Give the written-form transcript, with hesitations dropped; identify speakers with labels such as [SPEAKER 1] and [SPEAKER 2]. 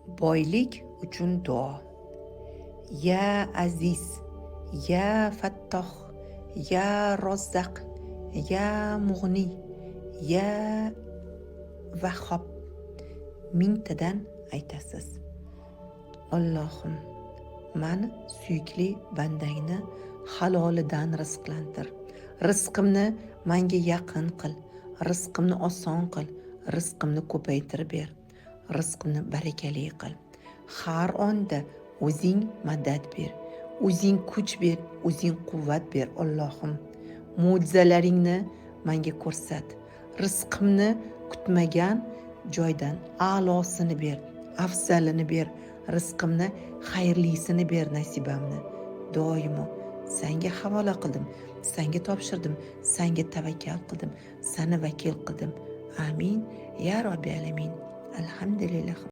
[SPEAKER 1] Boylik uchun duo. Ya Aziz, ya Fattoh, ya Rozzaq, ya Mug'niy, ya Vahhob mingtadan aytasiz. Allohim, mani suyukli bandangni halolidan rizqlantir. Rizqimni menga yaqin qil, rizqimni oson qil, rizqimni ko'paytirib ber. Rizqimni barakali qil. Har onda o'zing madad ber, o'zing kuch ber, o'zing quvvat ber, Allohim. Mo'jizalaringni menga ko'rsat. Rizqimni kutmagan joydan a'losini ber, afzalini ber, rizqimni xayrlisini ber, nasibamni. Doimo sanga havola qildim, sanga topshirdim, sanga tavakkal qildim, sani vakil qildim. Amin ya robbi alamin. Alhamdulillah.